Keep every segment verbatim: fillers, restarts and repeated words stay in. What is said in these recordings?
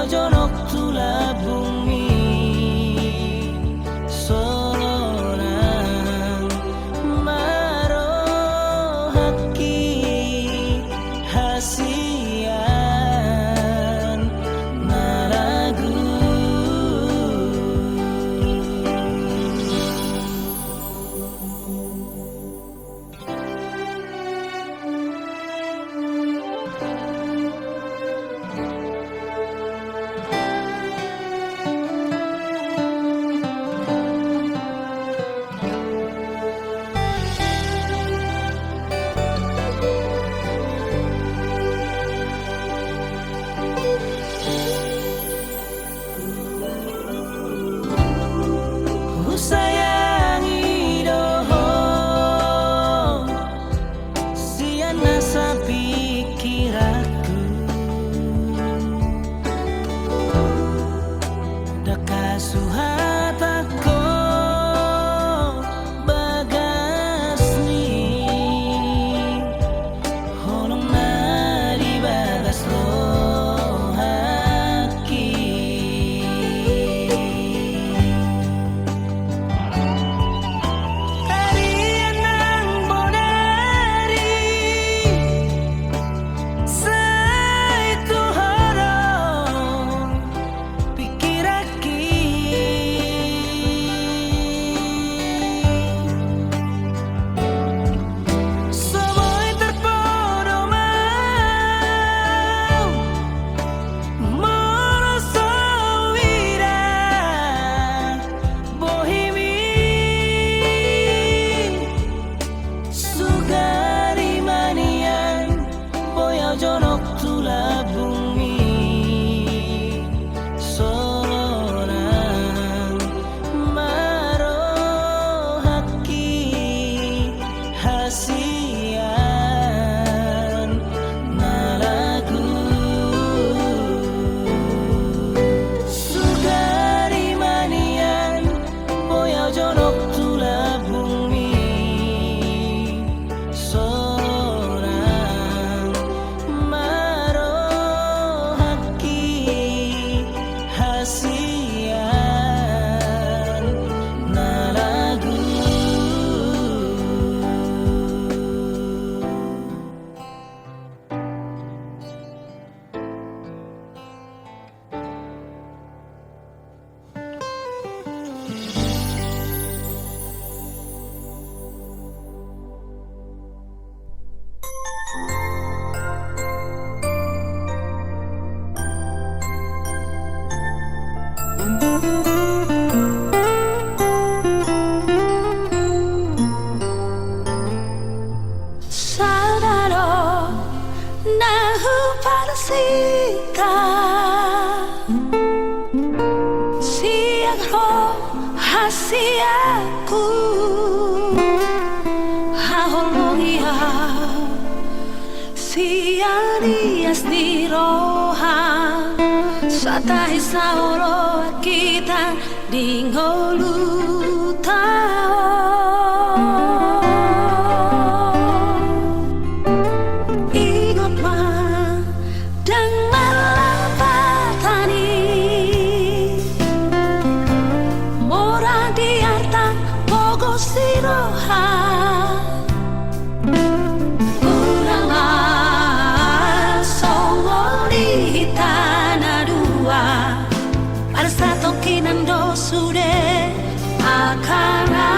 jonok tu lambungmi, sonang ma rohangki hasian na lagu. Husayangi do ho sian nasa pingkiranku, ndang hasuhatangko bagas ni holong na di bagas rohangki. Ari nang bodari sai tu ho do pingkiranki. So boi tarpodomon molo so huida bohimi. Sugari ma nian boi au jonok tu lambungmi, sonang ma rohangki hasian na lagu. Sugari ma nian boi au jonok tu lambungmi, sonang ma rohangki hasian na lagu. Sada do na hupalas hita sian roha sian ku, haholongi au sian ias ni roha, satahi saoloan hita di ngolunta on. Ingot ma, ndang marlapatan i, mora di arta pogos di roha. Unang ma songon i hita na dua, palas hatongkinan do sude angka na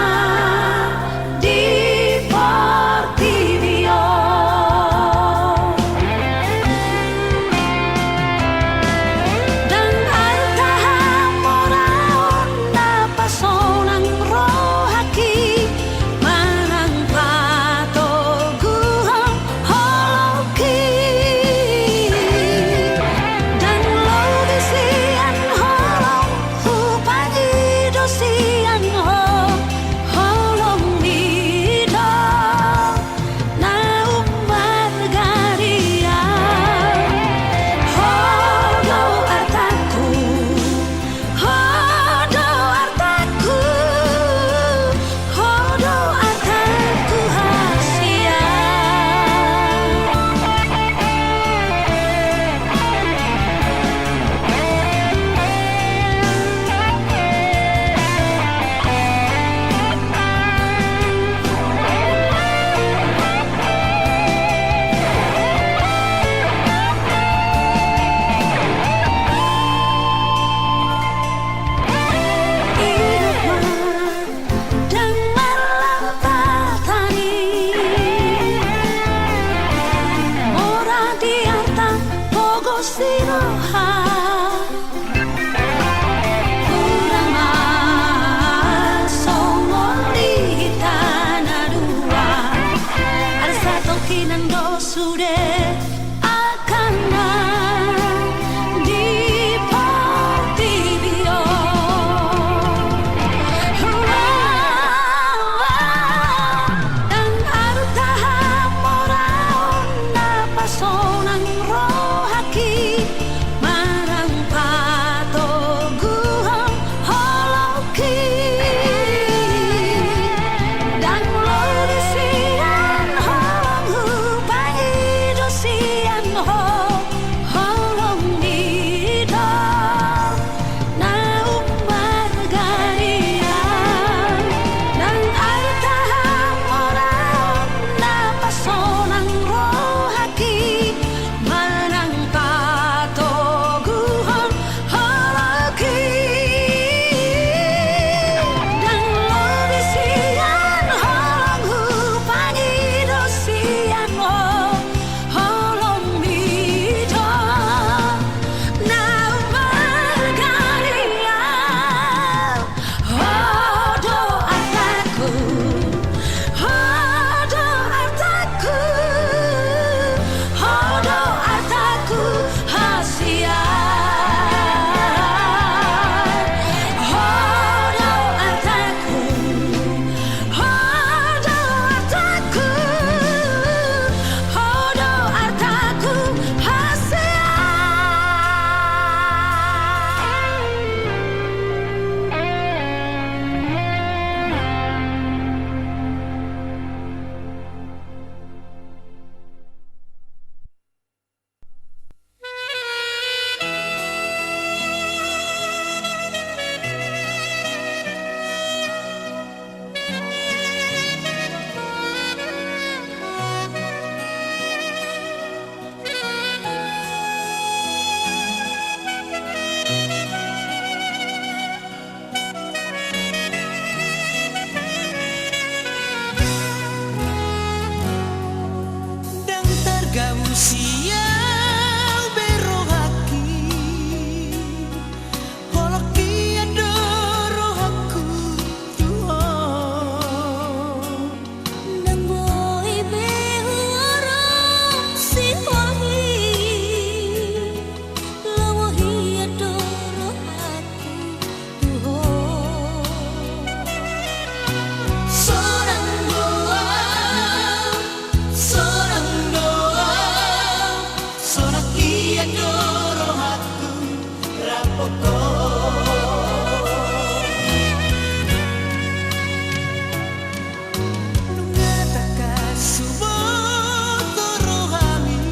Nunga tangkas huboto rohami,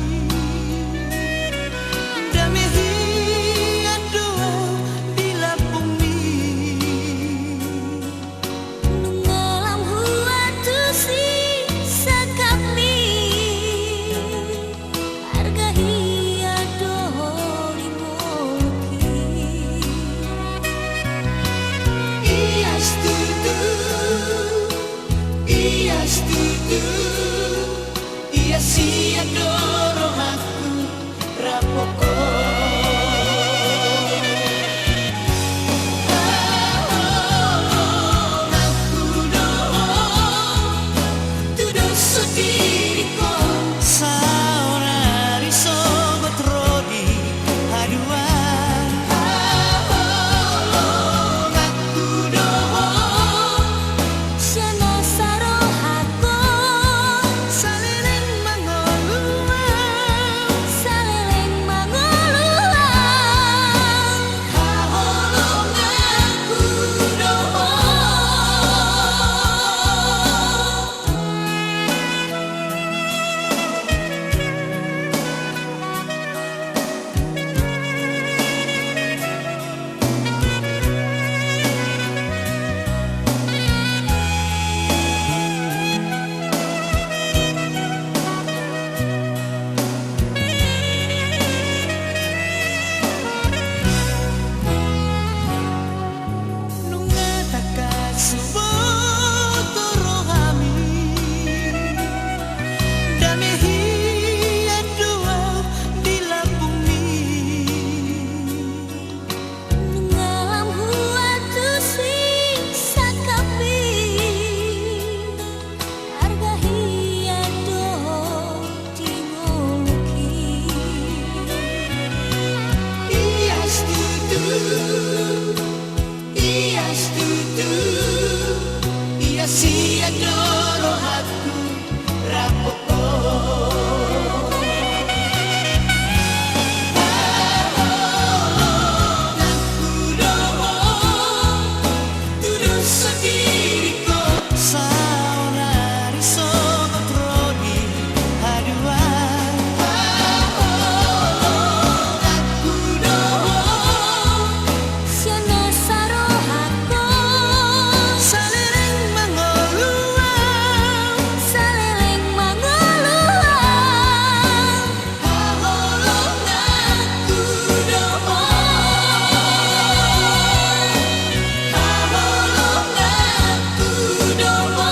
dame hian do au di lambungmi. Nunga lam huantusi sangkapmi, arga hian do di ngolungki. Ias tutu, ias tutu, ias hian do rohangku rap ho. Haholonganku do ho, tudos ho diriku. Saonari sogot ro di haduan. Haholonganku do ho, sian nasa rohangku. Saleleng mangolu au, saleleng mangolu au. Haholonganku do ho. Nunga tangkas huboto rohami, dame hian do au di lambungmi. Nunga lam huantusi sangkapmi, arga hian do di ngolungki. Ias tutu, ias tutu, ias hian do rohangku rap ho. Haholonganku do ho, tudos ho diriku. Saonari sogot ro di haduan. Haholonganku do ho, sian nasa rohangku. Saleleng mangolu au, saleleng mangolu au. Haholonganku do ho. Haholonganku do ho.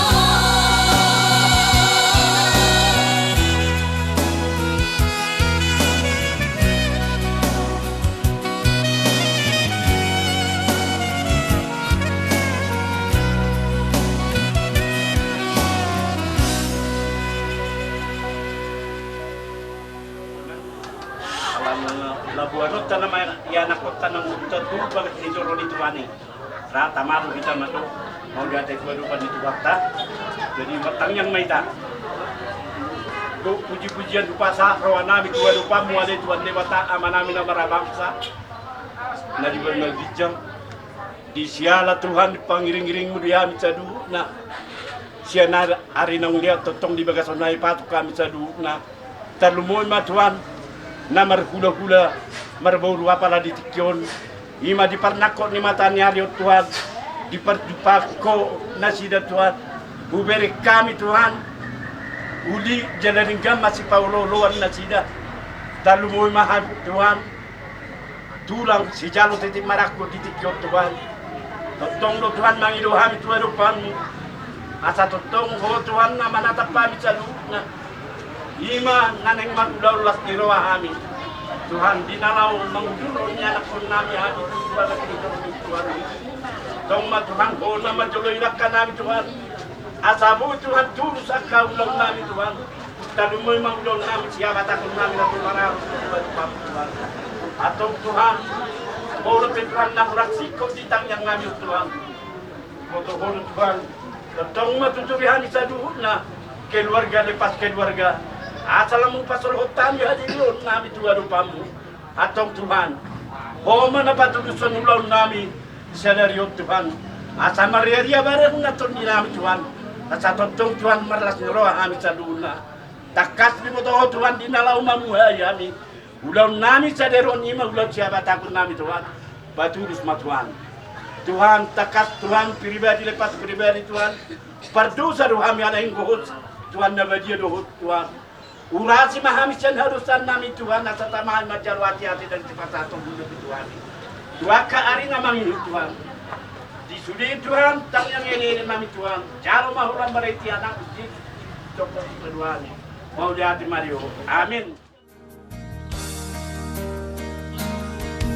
Ala labuanonta nama ianakhonta na murta tu bagas ni joro ni Tuhan i. Ra tama do hita ma tu mauliate tu adopan ni Tuhanta. Jadi martangiang ma hita. Dok puji-pujian hupasahat rohanami tu adopanmu ale Tuhan Debata Amanami na marhabangsa, na di banua ginjang. Di siala Tuhan pangiring-iringmu di hami saluhutna. Sian ari, ari naung liat tongtong di bagasan on i patuk hami saluhutna. Tarlumobi ma Tuhan na marhula-hula marboru apala di tingki on. I ma di parnangkok ni mata ni ari on Tuhan, diparjumpangkon nasida Tuhan. Hubereng hami Tuhan uli jala denggan ma sipaolo-oloan nasida. Tarlumobi ma hami Tuhan tulang sijalo titi marangkup di tingki on Tuhan. Tongtong do Tuhan mangido hami tu adopanmu. Asa tongtong Ho Tuhan na manatap hami saluhutna. I ma na naeng marhula las ni roha hami Tuhan di na laho mangudurhon ianakhonnami hami tu bagas ni joro ni Tuhan. Tong ma Tuhan Ho na manjoloi langkanami Tuhan. Asa boi Tuhan tulus angka ulaonnami Tuhan. Tarlumobi ma ulaonnami sihabatahonnami na tumararu tu adopanmu Tuhan. Antong Tuhan, molo pe Tuhan na hurang singkop di tangiangnami on Tuhan, botohon Tuhan, tongtong ma tuturi hami saluhutna, keluarga lepas keluarga, asa lam hupasolhot hami hadirionnami tu adopanmu. Antong Tuhan, Ho ma na patudushon ulaonnami sadari on Tuhan, asa marriaria badan na tondinami Tuhan, asa tongtong Tuhan marlas ni roha hami saluhutna. Tangkas diboto Ho Tuhan di na laho mamuhai hami. Ulaonnami sadari on i ma ulaon sihabatahononnami Tuhan. Patudus ma Tuhan. Tuhan, tangkas Tuhan, pribadi lepas pribadi Tuhan. Pardosa do hami ala inggo Ho Tuhan na badia do Ho Tuhan. Urasi ma hami sian hadosaonnami Tuhan, asa tama hami manjalo hatihati dan sipasahathon Ho Tuhan. Tu angka ari na mangihut Tuhan. Di sude Tuhan, tangiang eleelennami Tuhan. Jalo ma Ho lam marhite Anakmu Jesus Kristus, Tuhan Tuhan. Mauliate ma di Ho. Amin.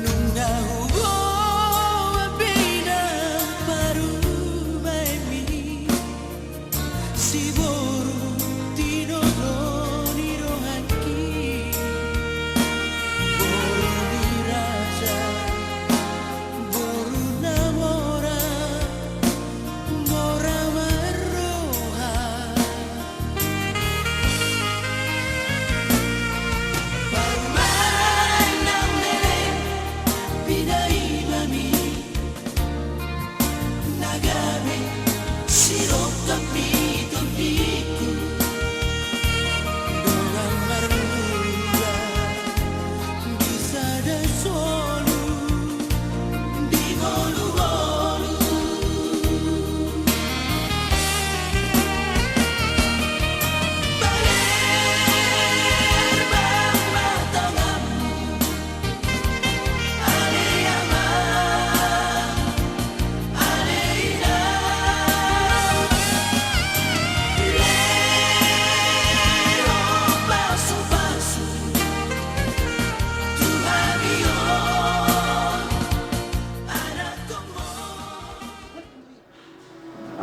Nunga huboan pe inang parumaenmi, siboru tinodo ni rohangki, boru ni raja, boru na mora, mora marroha. Parumaen na melek, pinaimami na gabe, sirongkap ni tondingku, dongan marmula di sada solu.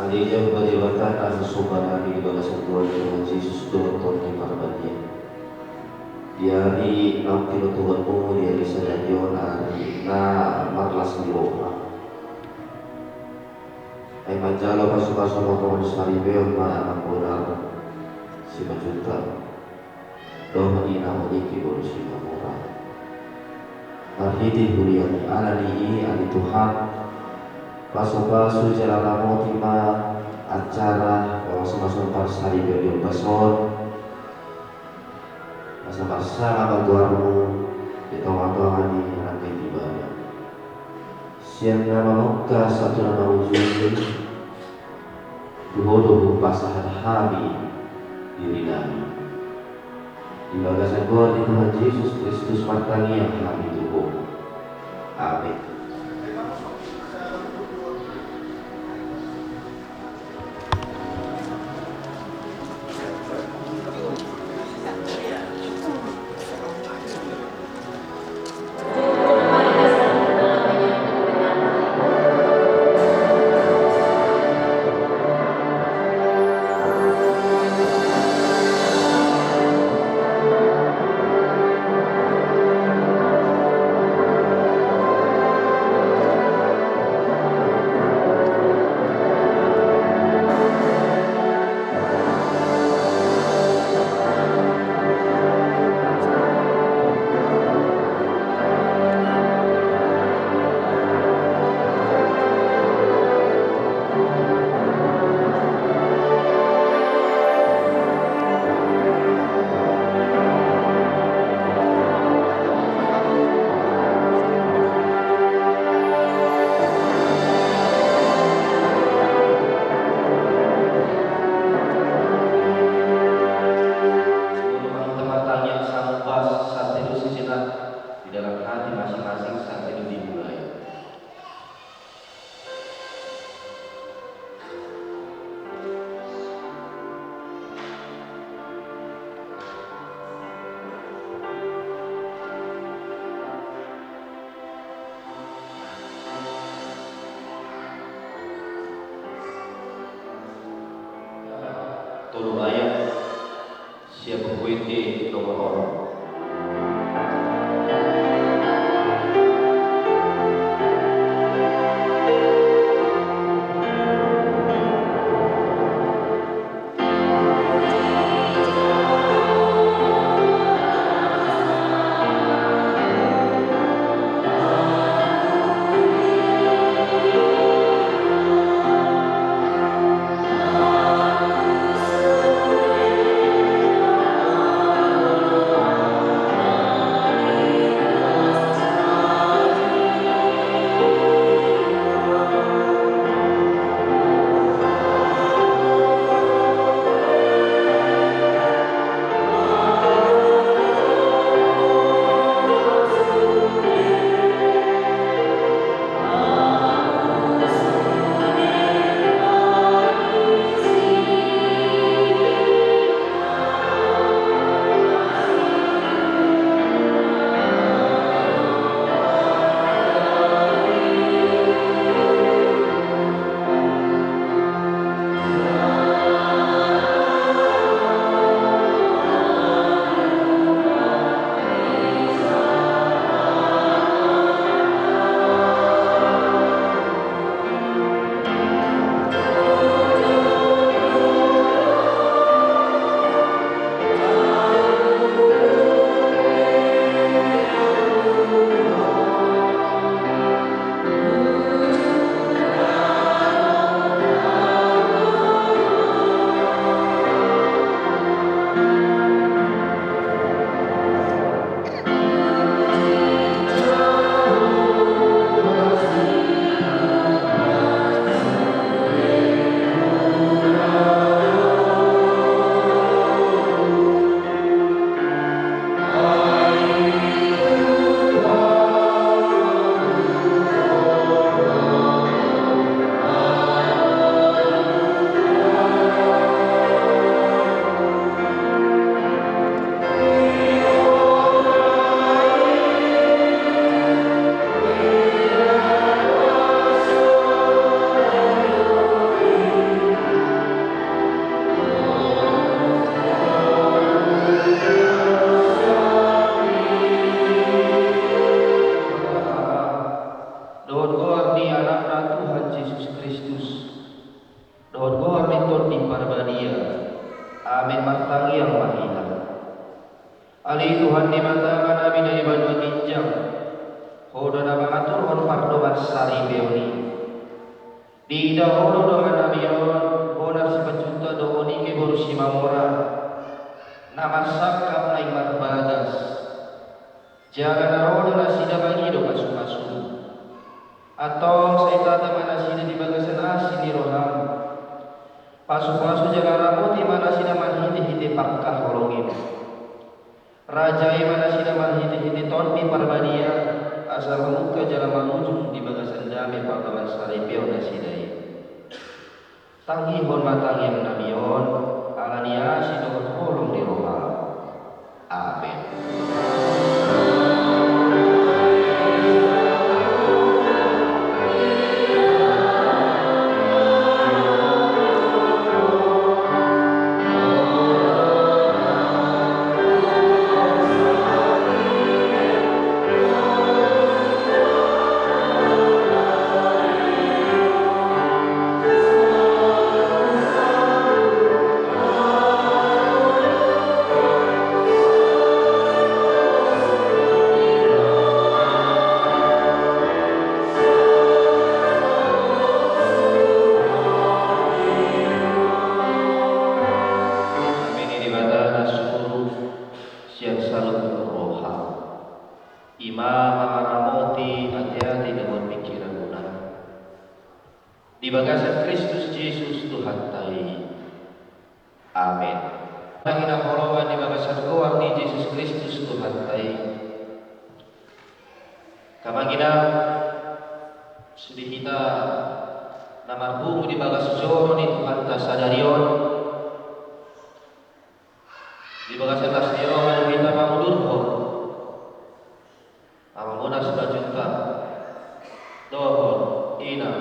Haleluya, humbani Debata na husomba nami di bagasan goar ni Tuhan Jesus dohot Tondi Parbadia. Di ari naung pinotohonmu di ari sadari on, ari na marlas ni roha. Ai manjalo pasupasu ma Ho di saripeon ma Amangbonar Simanjuntak dohot Ina Oniki boru Simanjorang. Marhite huria ni Anak i, ale Tuhan, pasupasu jala ramoti ma acara pamasumasuon parsaripeon di ombas on, asa marsangap ma goarmu di tongatonga ni nang di bana. Sian na mamungka sahat tu na mangujungi, tu Ho do hupasahat hami dirinami. Di bagasan goar ni Tuhan Jesus Kristus martangiang hami tu Ho. Amin. Sebelum kita bertanya, sambas satedu sejenak di dalam hati masing-masing, satedu dimulai. Tolu ayat. Siap puete nomor onom. Dohot goar ni Anakna Tuhan Jesus Kristus, dohot goar ni Tondi Parbadia. Amen. Martangiang ma hita. Ale Tuhan Debata, Amanami na di banua ginjang, Ho do na mangaturhon pardongansaripeon i. Diida Ho do dongannami on, bonar sipanjuntak do Ho nike boru Simamora, na marsangkap naeng marbagas. Jala na ro do nasida mangido pasupasum. Antong sai tata ma nasida di bagasan asi ni roham. Pasupasu jala ramoti ma nasida marhitehite pangka holongim. Rajai ma nasida marhitehite Tondi Parbadia, asa mamungka jala mangujung di bagasan dame pardongansaripeon nasida i. Tangihon ma tangiangnami on, ala ni asi dohot holong ni roham. Amen. Amen. Ni Debata na sumurung sian saluhut roha, i ma mangaramoti ateate dohot pingkiranmuna di bagasan Kristus Jesus Tuhanta i. Amen. Angka na hinaholongan di bagasan goar ni Jesus Kristus Tuhanta i, angka na hinaholongan sude hita na marpungu di bagas joro ni Tuhanta sadari on, di bagasan las ni roha do hita mangudurhon Amang Bonar Simanjuntak dohot Inang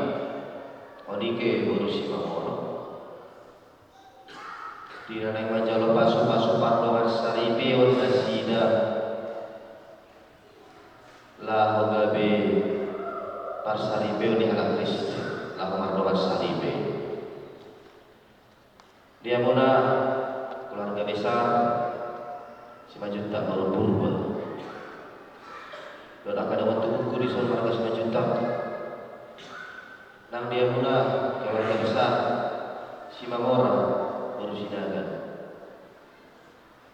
Onike boru Simamora. Di na naeng manjalo pasupasu pardongansaripeon nasida, laho gabe parsaripeon ni halak Kristen, laho mardongansaripe. Di hamuna keluarga besar Simanjuntak boru Purba, dohot angka dongan tubungku dison marga Simanjuntak, nang di hamuna keluarga besar Simamora boru Sinaga,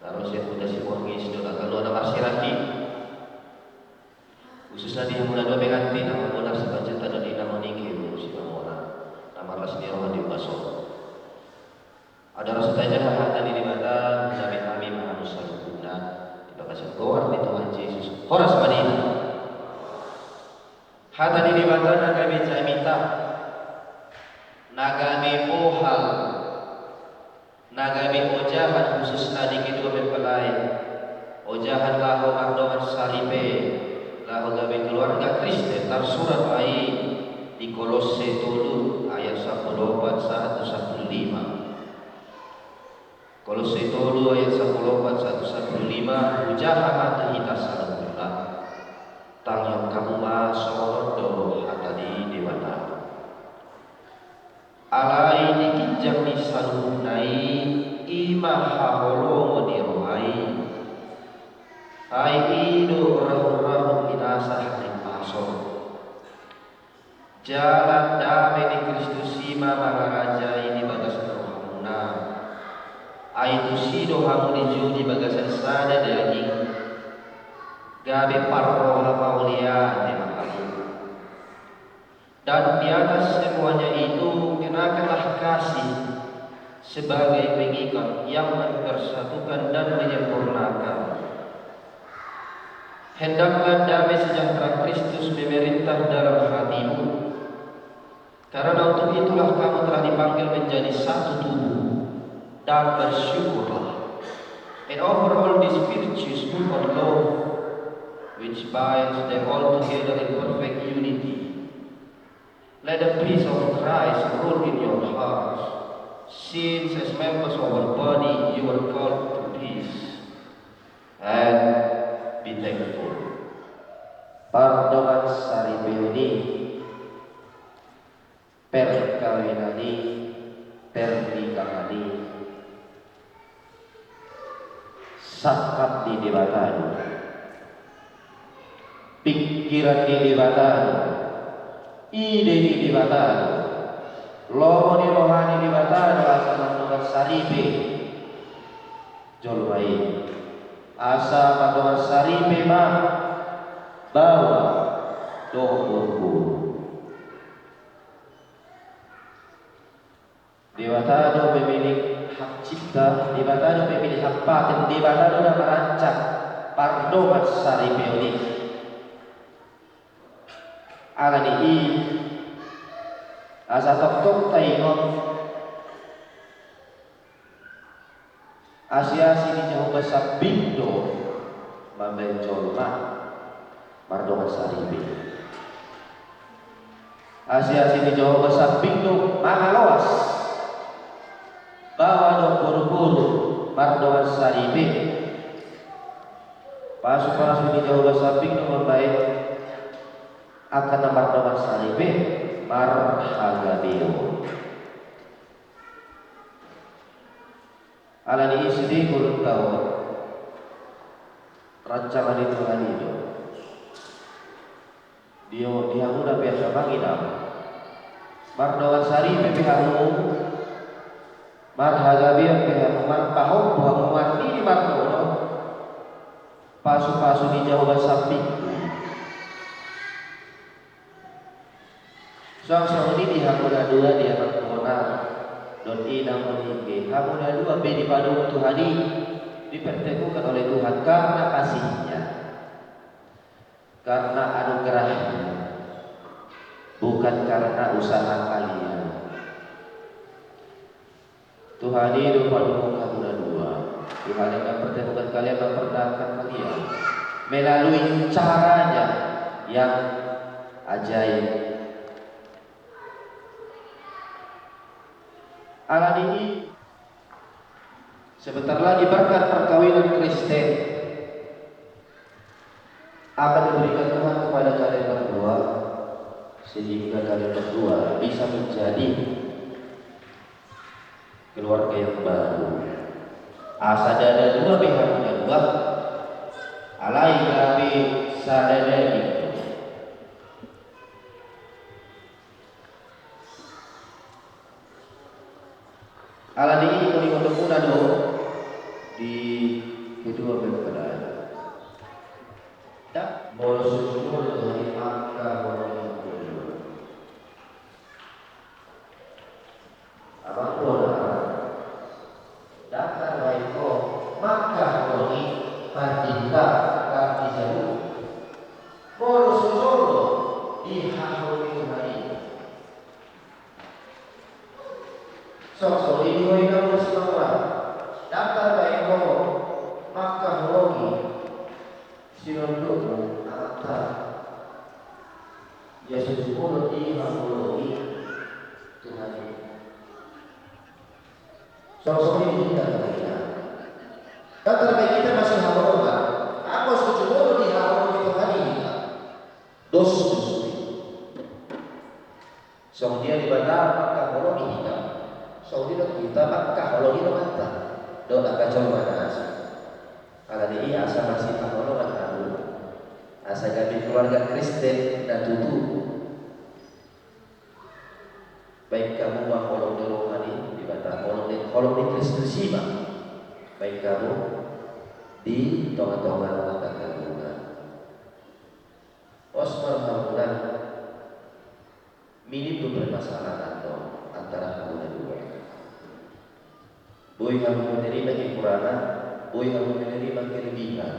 na ro sian huta Simorngis, dohot angka luat na marsiraki. Khususna di hamuna dua pengantin, Amang Bonar Simanjuntak dohot Inang Onike boru Simamora, na marlas ni roha di upas on. Andorang so tajaha hata ni Debata, hujame hami ma hamu saluhutna di bagasan goar ni Tuhan Jesus. Horas ma di hita. Hata ni Debata na gabe jamita, na gabe bohal, na gabe ojahan khususna di kedua mempelai, ojahan laho mardongansaripe, laho gabe keluarga Kristen, tarsurat ma i di Kolosse tolu ayat sampulu opat sahat tu sampulu lima. Kolosse tolu ayat sampulu opat sahat tu sampulu lima, hujaha ma tu hita saluhutna. Tangihon hamu ma, songon on do hata ni Debata. Alai di ginjang ni saluhutna i, i ma haholomon ni roha i. Ai i do rahut-rahut ni nasa halimpason. Jala dame ni Kristus i ma mangarajai di bagasan rohamuna. Ai tusi do hamu dijou di bagasan sada daging, gabe parroha mauliate ma hamu. Dan di atas semuanya itu, kenakanlah kasih sebagai pengikat yang mempersatukan dan menyempurnakan. Hendaklah damai sejahtera Kristus memerintah dalam hatimu, karena untuk itulah kamu telah dipanggil menjadi satu tubuh, dan bersyukurlah. And over all these virtues put on love, which binds them all together in perfect unity. Let the peace of Christ rule in your hearts, since as members of one body you are called to peace. And be thankful. Pardongansaripeon i. Ni pernikahan i sangkap ni Debata do, pingkiran ni Debata do, ide ni Debata do, lomo ni roha ni Debata do asa mardongan saripe jolma i, asa mardongan saripe ma baoa dohot boruboru. Debata do pemilik hak cipta, Debata do pemilik hak paten, Debata do na marancang pardongan saripeon i. Alani i asa tongtong taingot, asiasi ni Jahowa sambing do mambahen jolma mardongan saripe. Asiasi ni Jahowa sambing do mangaloas baoa dohot boruboru mardongan saripe. Pasupasu ni Jahowa sambing do mambahen angka na mardongan saripe marhagabeon. Alani i sude boru ta on, rancangan ni Tuhan i do. Di, di hamuna pe asa mangido, mardongan saripe pe hamu, marhagabeon pe hamu, marpahompu hamu, marnini marnono, pasupasu ni Jahowa sambing do i. Suang songon i di hamu na dua, di amang bona dohot inang on, ingkon hamu na dua pe dipadomu Tuhan i, dipertemukan oleh Tuhan karena kasih-Nya, karena anugerah-Nya, bukan karena usaha kalian. Tuhan i do padomu hamu na dua. Tuhan i mempertemukan kalian, mempertemukan kalian melalui cara-Nya yang ajaib. Alani i, sebentar lagi berkat perkawinan Kristen akan diberikan Tuhan kepada kalian berdua, sehingga kalian berdua bisa menjadi keluarga yang baru. Asa ndada dua be hamu na dua, alai gabe sada daging. Alani i, ingkon diboto muna do di kedua mempelai. Ndang molo so jumolo do di angka molo di angka. Amang bona, ndang tarbaen ho mangkaholongi pardita, pardijabu. Molo so jolo dihaholongi Tuhan i. Songon i do inang bona, ndang tarbaen ho mangkaholongi sinondukmu amanta. Ia so jumolo dihaholongi Tuhan i. Songon i do hita, ndang tarbaen hita masihaholongan, anggo so jumolo dihaholongi Tuhan i hita. Dos do sude. Songon dia Debata mangkaholongi hita, songon i do hita mangkaholongi dongan ta dohot angka jolma na asing. Alani i asa masihaholongan hamu, asa gabe keluarga Kristen na tutu. Baen hamu ma holong ni roha ni Debata, holong ni, holong ni Kristus i ma baen hamu di tongatonga ni tanggana. Pos ma rohamuna. Minim do permasalahan do antara hamu na dua. Boi hamu menerima hiburanna, boi hamu menerima kelebihan.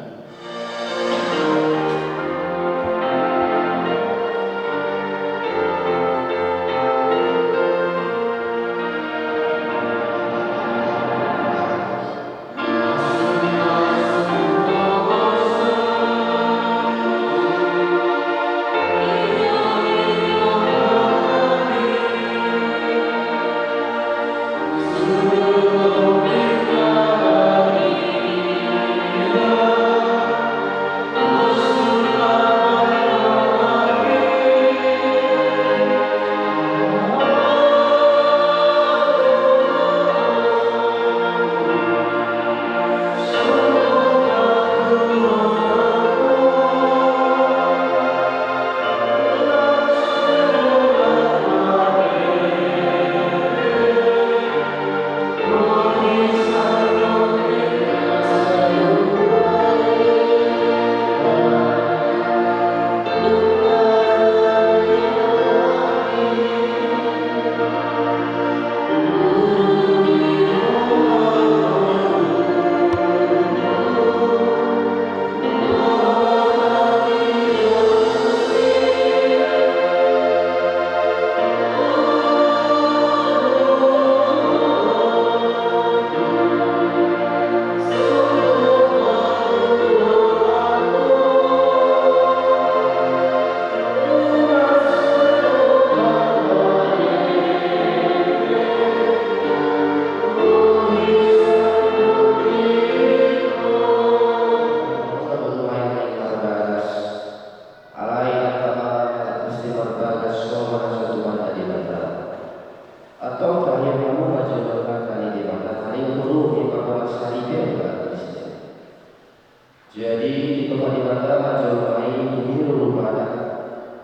Jadi ditopa Debata ma jolma i, ditiru rupana.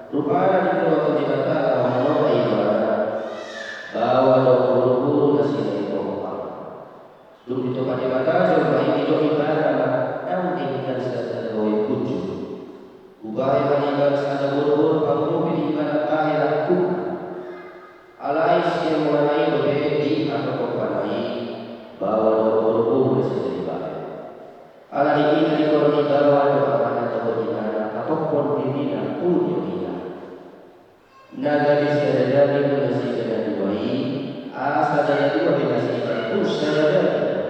Rupana ditiru Debata, laho manopot ibana. Baoa do boru-boru nasida i topa. Dung ditopa Debata jolma i, didok ibana ma, ndang denggan sada na gabe punjung. Hubahen ma di ibana sada boru-boru pangurupi di ibana tahe langkungna. Alai sian mulana i dope dihatahon Debata i, baoa do boru-boru nasida i bahen. Alani i na didok i, baoa do amana dohot inana patophon dirina tu ni rohana. Na gabe sada daging do nasida na dua i, asa na dua be nasida, tung sada daging do.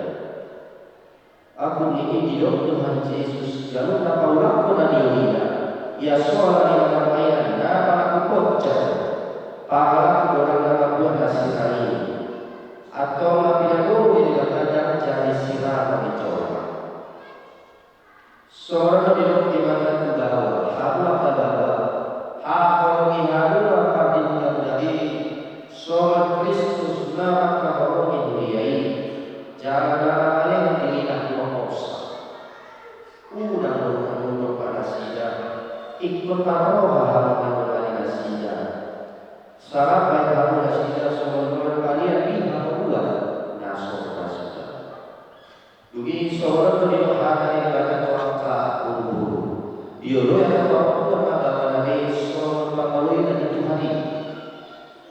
Angkup ni i didok Tuhan Jesus, ganup na paulakhon na di rohana, ia so ala ni na marmaina na palaku ponjang, palaku godang na mambuat na sirang i. Antong na pinatubu ni Debata ndang jadi sirang ni jolma. Songon na didok Debata tu baoa, hamu angka baoa, haholongi hamu ma pardihuta na gabe, songon Kristus na mangkaholongi huria i, jala na mangalehon dirina tu ombas. Unang dohot hamu dompak nasida, ingkon marroha hamu mandongani nasida. Sala bahen hamu nasida songon dongan palian di hangoluan na so ra suda. Dung i songon on do didok hata ni Debata tu angka boru-boru. Dioloi angka boru-boru ma baoa na be songon pangoloina ni Tuhan i.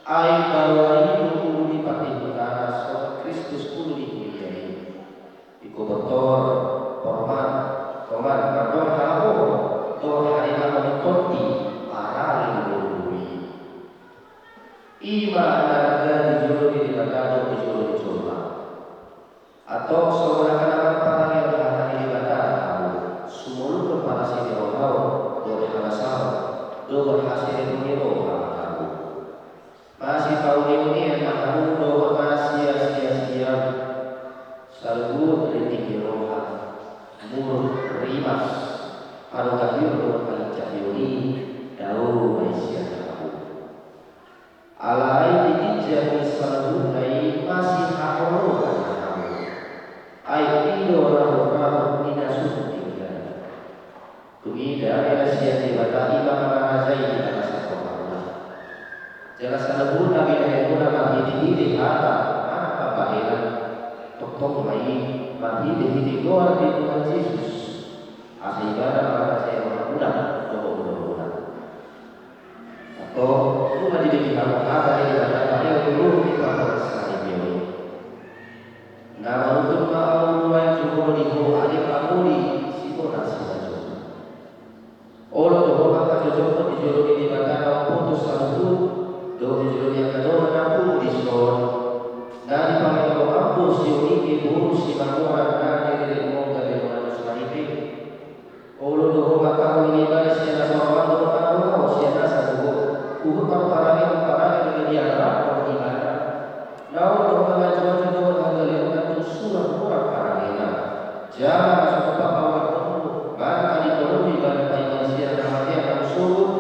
Ai baoa i do ulu ni pardihutana, songon Kristus ulu ni huria i. Ingkon pintor, porman, tongan, mardongan hagogoon, dohot harimanggonon ni tondi, parangin boru-boru i. I ma na denggan di jolo ni Debata dohot di jolo ni jolma. Antong songon angka na marparange hata ni Debata ma hamu, sumolukhon parasinirohaon dohot habasaon dohot haserepon ni roha ma hamu. Masipauni-unian ma hamu dohot masiasiasian, saluhut rintik ni roha, muruk rimas, harogahion dohot halincahion i, dao ma i sian hamu. Alai di ginjang ni saluhutna i masihaholongan ma hamu. Ai i do rahut-rahut ni na sun denggan. Dung i dame na sian Debata i ma mangarajai di bagasan rohamuna. Jala saluhutna binahenmuna marhitehite hata, manang pambahenan, tongtong ma i marhitehite goar ni Tuhan Jesus. Asa ibana mangarajai rohamuna dohot umurmuna. Antong, nunga dibege hamu hata ni Debata, pareon ni boru ni pamoras sari peon. Na manuntun ma ahu nuaeng tu jolo ni ho ale pangoli sibonar simanjujung. Olo do ho mangkajojokhon di jolo ni Debata na umboto saluhut, dohot di jolo ni angka dongan na pungu dison. Na dipangido roham do siotik ni boru Simamora na niriritmon gabe dongan na sahit i. Olo do ho mangkaholongi ibana sian na sorang dohot na gogo sian na sagogo, huhut marparange parange na gabe arrap dohot ibana. Na olo do ho manganjunganju dohot hagaleon na tung surat murang parangena. Jala na so tupa paulakhonmu manang tadingkononmu ibana paima sian hamatean na umsogot,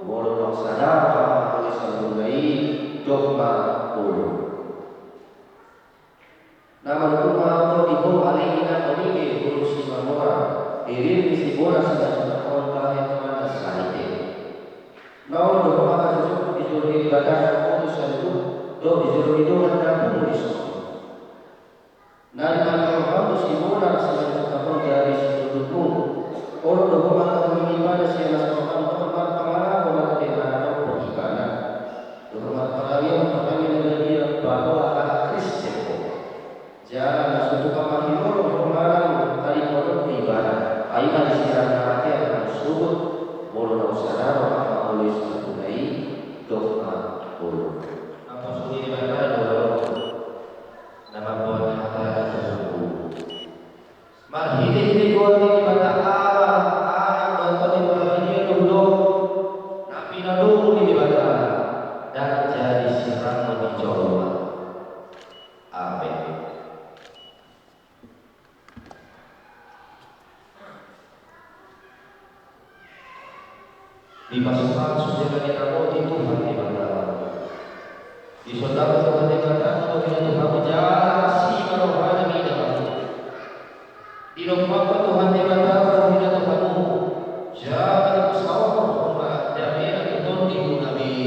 molo naung sada roham mangoloi saluhutna i, dok ma olo. Na manuntun ma ahu di ho ale inang nami, boru Simamora, ririt ni sibonar simanjujung on, bahen dongan na sahit i. Na olo do ho mangkajojokhon di jolo ni Debata na umboto saluhut, dohot di jolo ni dongan na pungu dison. Na dipangido roham do sibonar simanjujung on gabe situtunmu. Olo do ho mangkaholongi ibana sian na sorang dohot marpangalahon na gabe mangadophon ibana. Dohot marparange parange na gabe, baoa halak Kristen ho. Jala na so tupa pangilolong ho manang tadingkonon ibana, paima disirang hamatean na umsogot, molo naung sada roham mangoloi saluhutna i, dok ma olo. Naposo ni Debata do ahu, na mamboan hata ni Tuhanku. Marhitehite goar ni Debata Ama, Anak dohot Tondi Porbadia do hudok, na pinadomu ni Debata, ndang jadi sirang ni jolma. Amen. Dipasupasu jala diramoti Tuhan Debata. Disondangkon Tuhan Debata tu Tuhan jala asi ma rohana mida ma. Amin.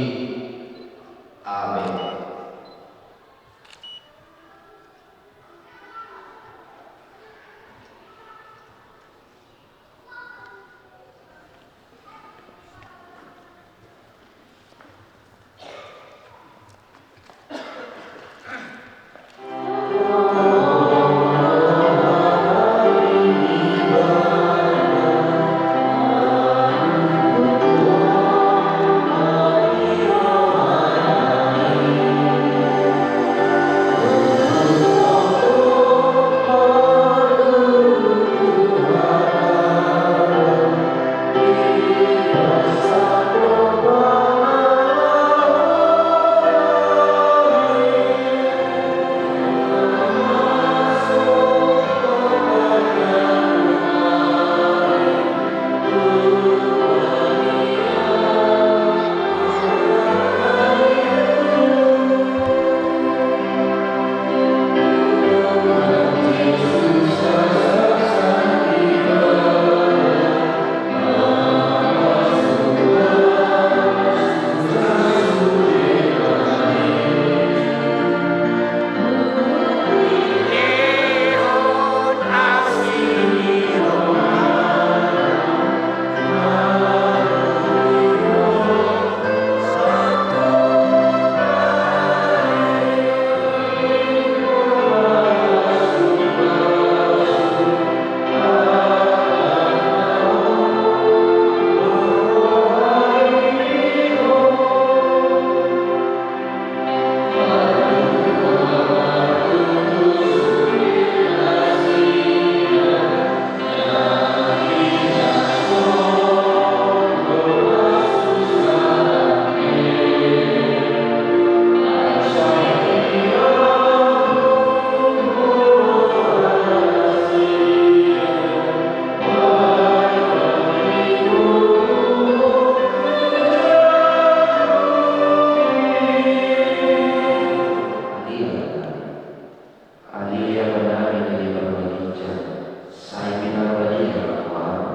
Adia, Amanami na di banua ginjang, sai pinarbadia ma goarMu,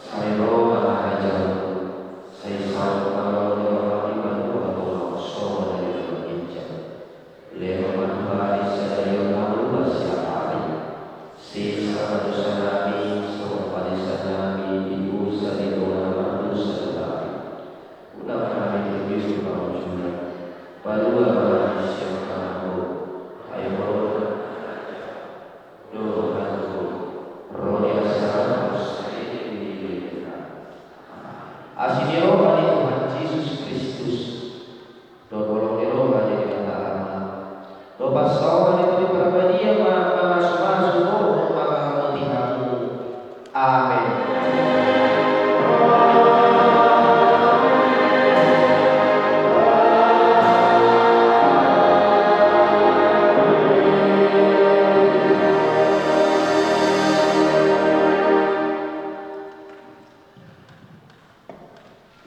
sai ro ma harajaonMu, sai saut ma lomo ni roha di banua tonga on songon na di banua ginjang. Lehon ma tu hami sadari on hangoluan siapari. Sesa ma dosanami songon panesanami di dosa ni dongan na mardosa tu hami. Unang hami tuju tu pangunjunan, palua ma hami sian pangago, ai Ho do harajaon, dohot hangoluan, ro di hasahatan saleleng ni lelengna. Asi ni roha ni Tuhan Jesus Kristus, dohot holong ni roha ni Debata Ama, dohot parsaoran ni Tondi Parbadia ma mamasumasu dohot mangaramoti hamu. Amen.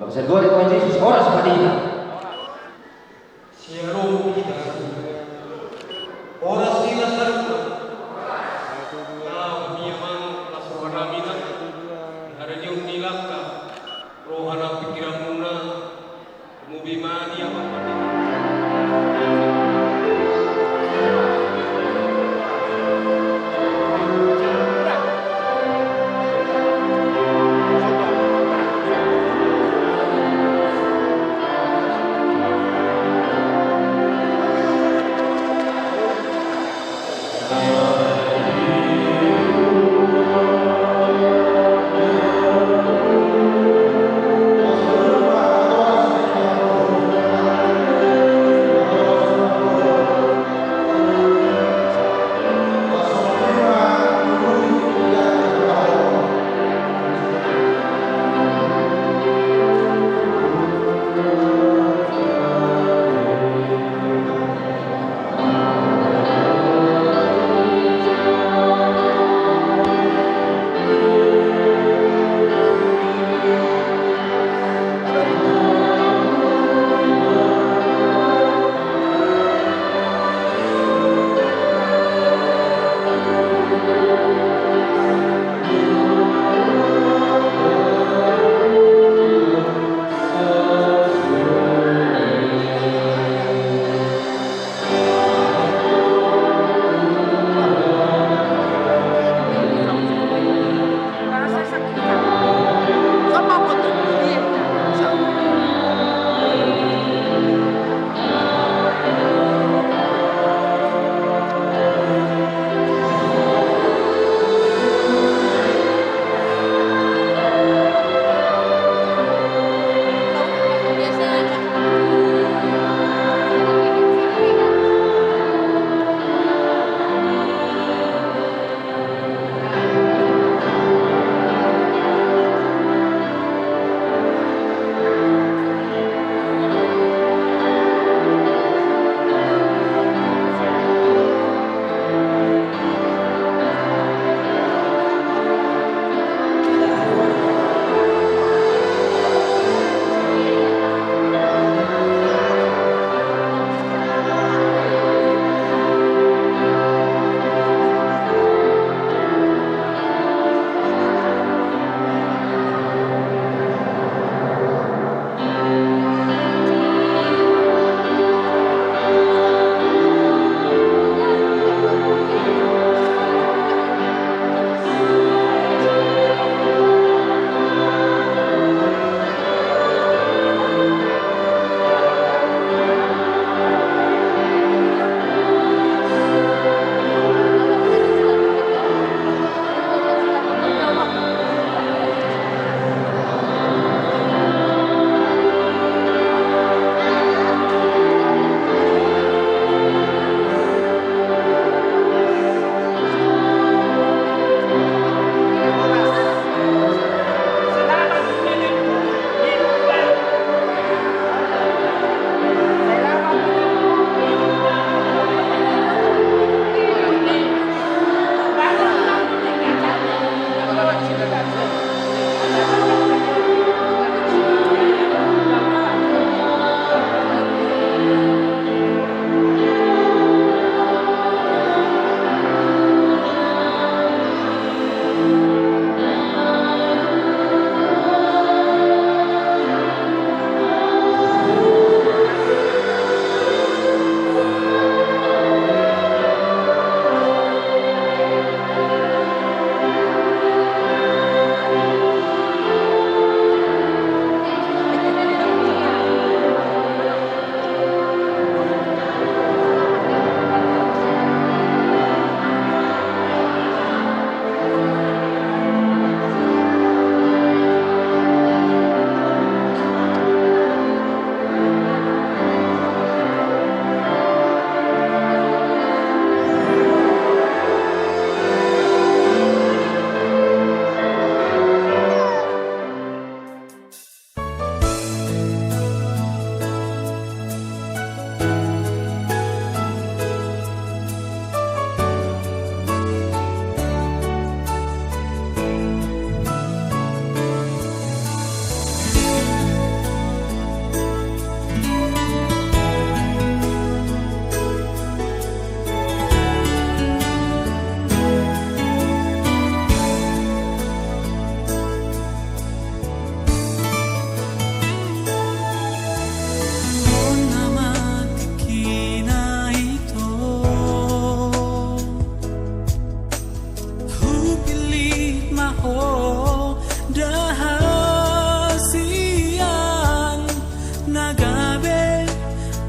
Bangsa, goar ni Tuhan Jesus, horas ma di hita. Syalom di hita. Horas di hita saluhutna. Nah, hami amang las rohanami na. Di harajaon ni langka, roha nang pingkiranmuna. Mubi ma di amang.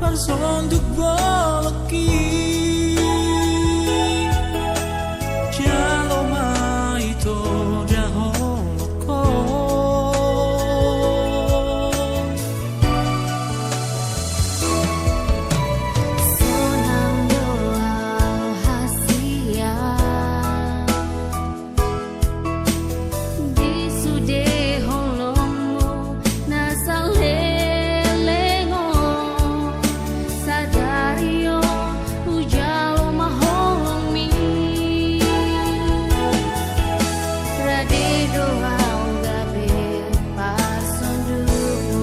Parsonduk bolongki, jalo ma ito da holongkon. Sonang do au hasian di sude holongmu na saleleng on. Sadari on hujalo ma holongmi. Rade do au gabe parsondukmu.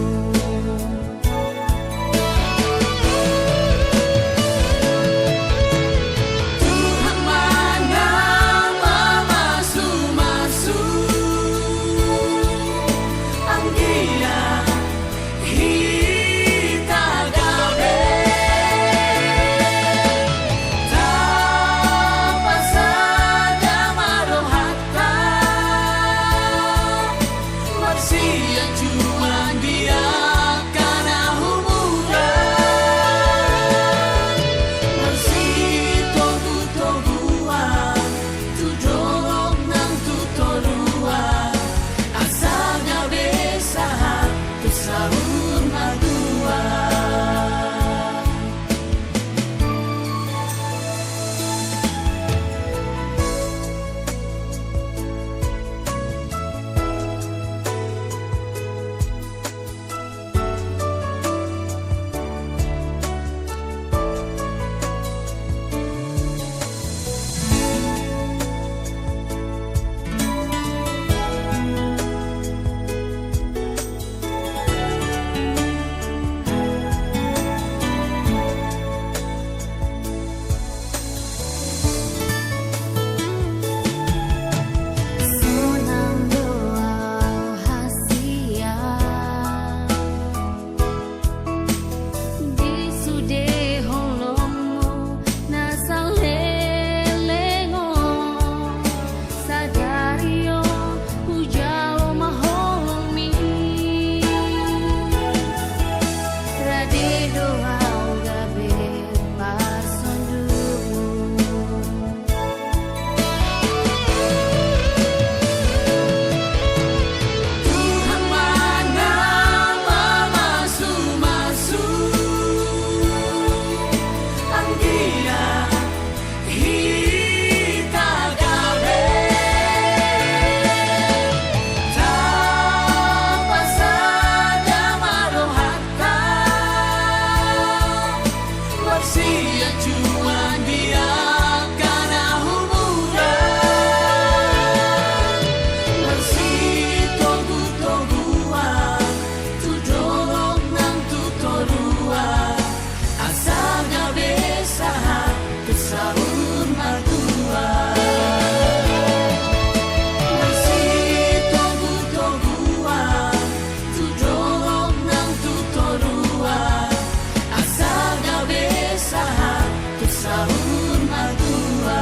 Tuhan ma na mamasumasu, anggiat hita gabe tapasada ma rohanta. Marsianjuan di angka na humurang, marsitogutoguan tu dolok nang tu toruan, asa gabe sahat tu saur matua. Sonang do au hasian di sude holongmu na saleleng on. Sadari on hujalo ma holongmi. Rade do au gabe parsondukmu. Tuhan ma na mamasumasu, anggiat hita gabe tapasada ma rohanta. Marsianjuan di angka na humurang, marsitogutoguan tu dolok nang tu toruan, asa gabe sahat tu saur matua. Marsitogutoguan tu dolok nang tu toruan, asa gabe sahat tu saur matua.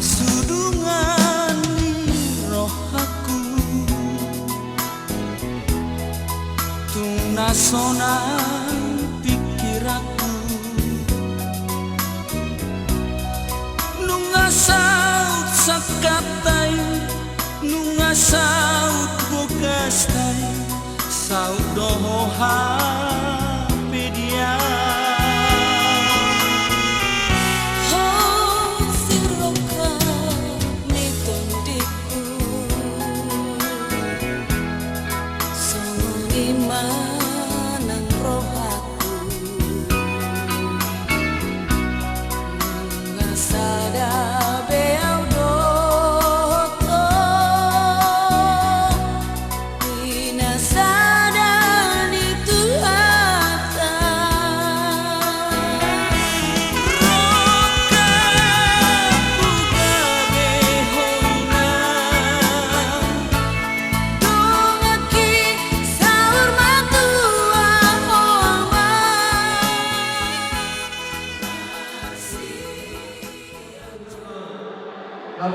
Hasudungan ni rohangku, tung na sonang pingkiranku. Nunga saut sangkanta i, nunga saut bogasta i, saut do ho hape dia. Ho sirongkap ni tondingku, songon i ma nang rohangku. Nunga sada be au do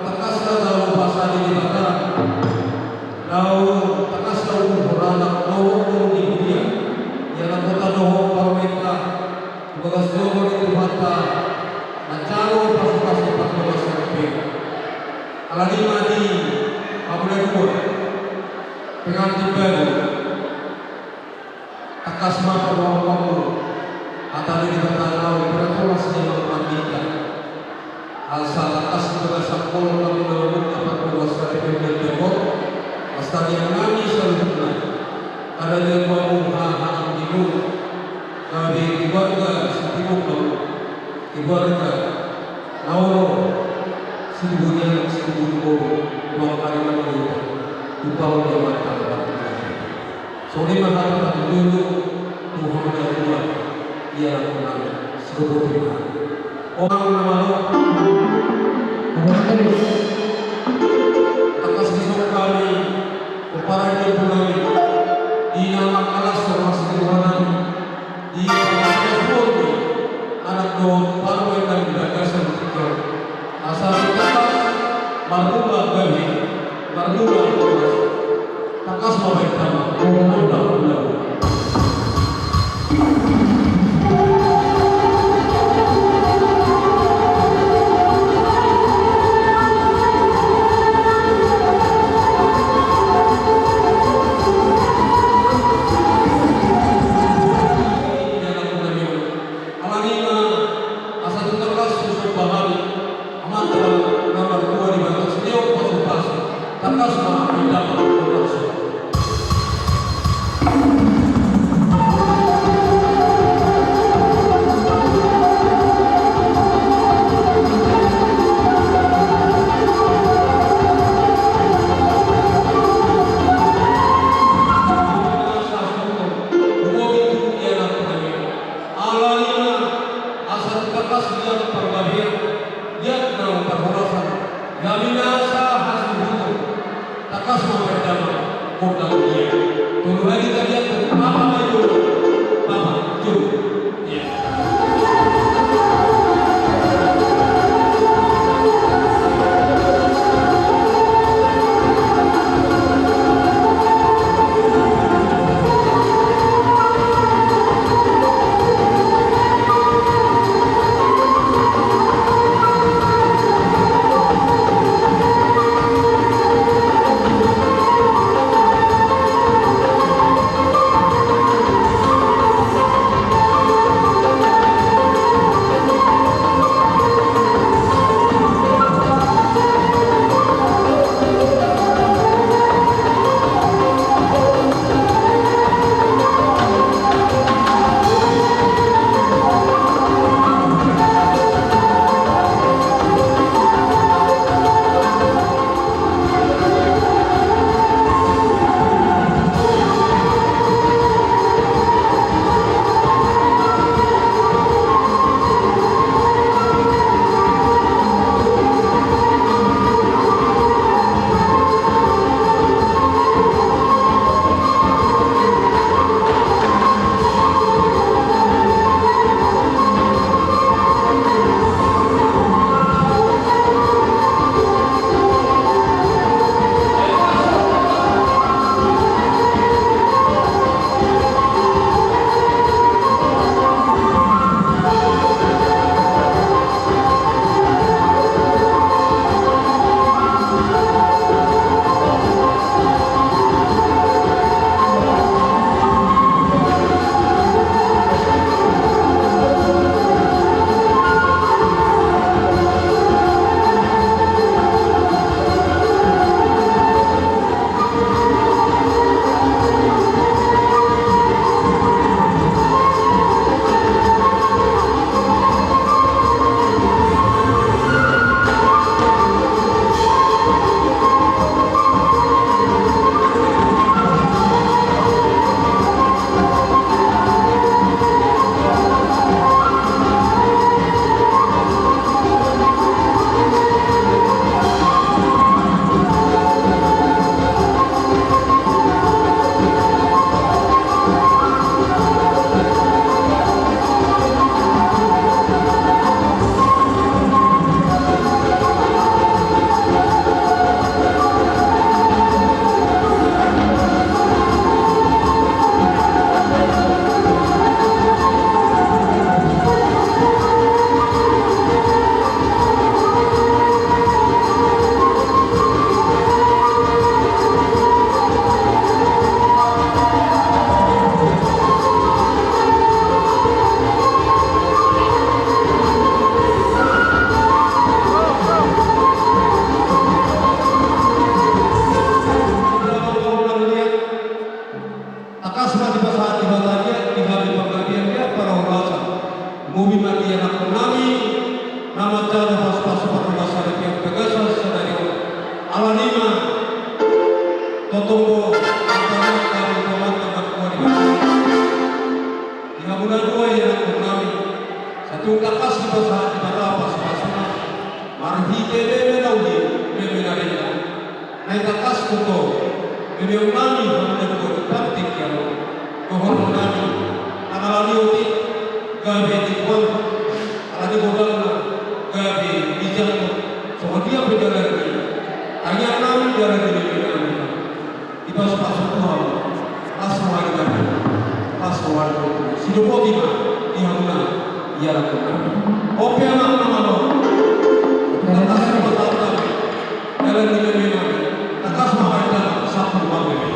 Tangkas ma talu basa ni Debata, naung tangkas na umur anak, naung umur di dunia, ia na kota dohot parumaenta, di bagas joro ni Tuhanta, manjalo pasupasu parbagasan pe. Alani i ma di hamu na dua, pengantin baru, tangkas ma paboa hamu hata ni Debata naung pinaboa sian Amanta Debata. Asa tangkas di bagasan holong hamu na mamungka parbagasan pe, asa tangiang nami saluhutna. Karena dia mamungka haha anggimu, gabe keluarga sitimuka, keluarga na olo, situbu ni anak, situbu ni boru, ruang ari na mangihut, tumpahon ni Amanta Debata. Songon i ma hata patujolo tu hamu na dua, ia na mangihut, situbu ni anak. Amang na malo. Tangkas dison hami, pomparan ni ompu nami, di na mangkalas so masiroha nami, di pasupasu ni anak dohot parumaen nami di bagasan tingki on. Asa tangkas marnida gabe, marnida horas. Tangkas ma baen damang, undang ulaon. Alani i ma, asa tung tangkas husomba hami Amanta na martua di bagas ni on pasupasu, tangkas ma baen damang. Alani i ma, asa tung tangkas liat parbadia, liat naung parhorasan, gabe nasa hasuhuton, tangkas ma baen damang, gondang dia. Tolu hali taliat, papa ma jo, papa jo. Ia. Alani i ma, tongtong do, angka na gabe di hamuna dua, ianakkonnami, sai tung tangkas dipasahat Debata pasupasuna, marhite meme na uli, meme na denggan. Naeng tangkas do, memeonnami hamuna dua di pantik i on, dohononnami, alani otik, gabe di puang, alani godangna, gabe di jangkon, songon dia pe dalan ni, tangiangnami dalan ni memenami. Dipasupasu Tuhan, las roha ni gabe, las roha ni gabe. Sidok boti ma di hamuna, ianakkonnami. Ope anak na malo. Tangkas ma tangkas ma. Dalan ni memenami. Tangkas ma baen damang, sampur ma meme.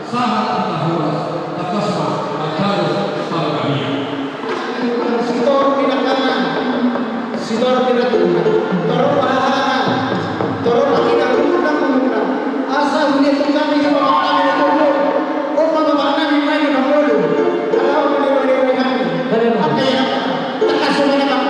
Sahat hita horas, tangkas ma manjalo panggabean. Sitorop ninangkanan, sitorop ninantunan, torop hahaangan, torop ninangunan, ninangunan. Asa hunia tung hami di bapaknami na tolu, on ma bapaknami na tolu. Ala on ma ninangunan hami. Angka i, tangkas ma ninangunan.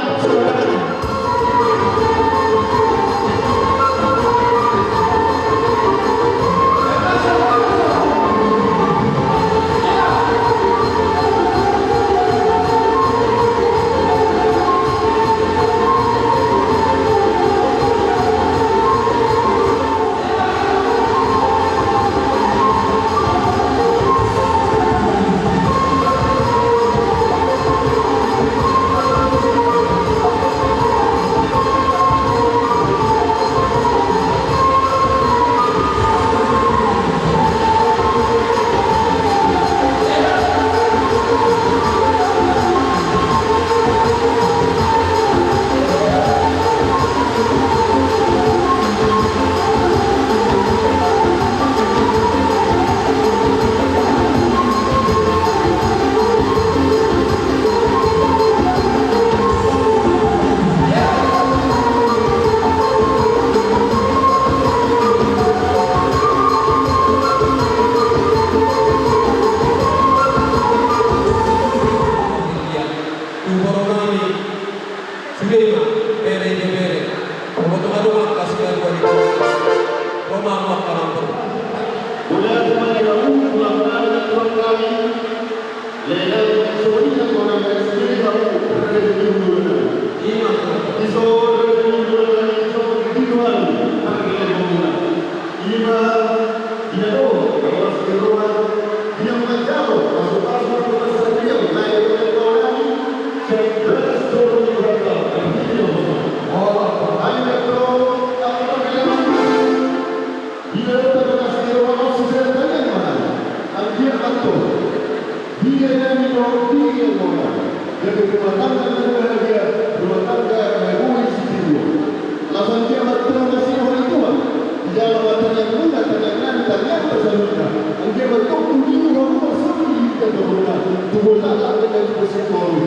Jadi rumah tangga yang bahagia, rumah tangga yang berisi kehidupan. Langsung dia berterima kasih kepada Tuhan. Di dalam tangiang muna, tangiang nami, tangiang pasahaton. Anggiat ma tung tu diri hamu marsogot di hita tu rumah. Tu rumah tangga dan tu rumah.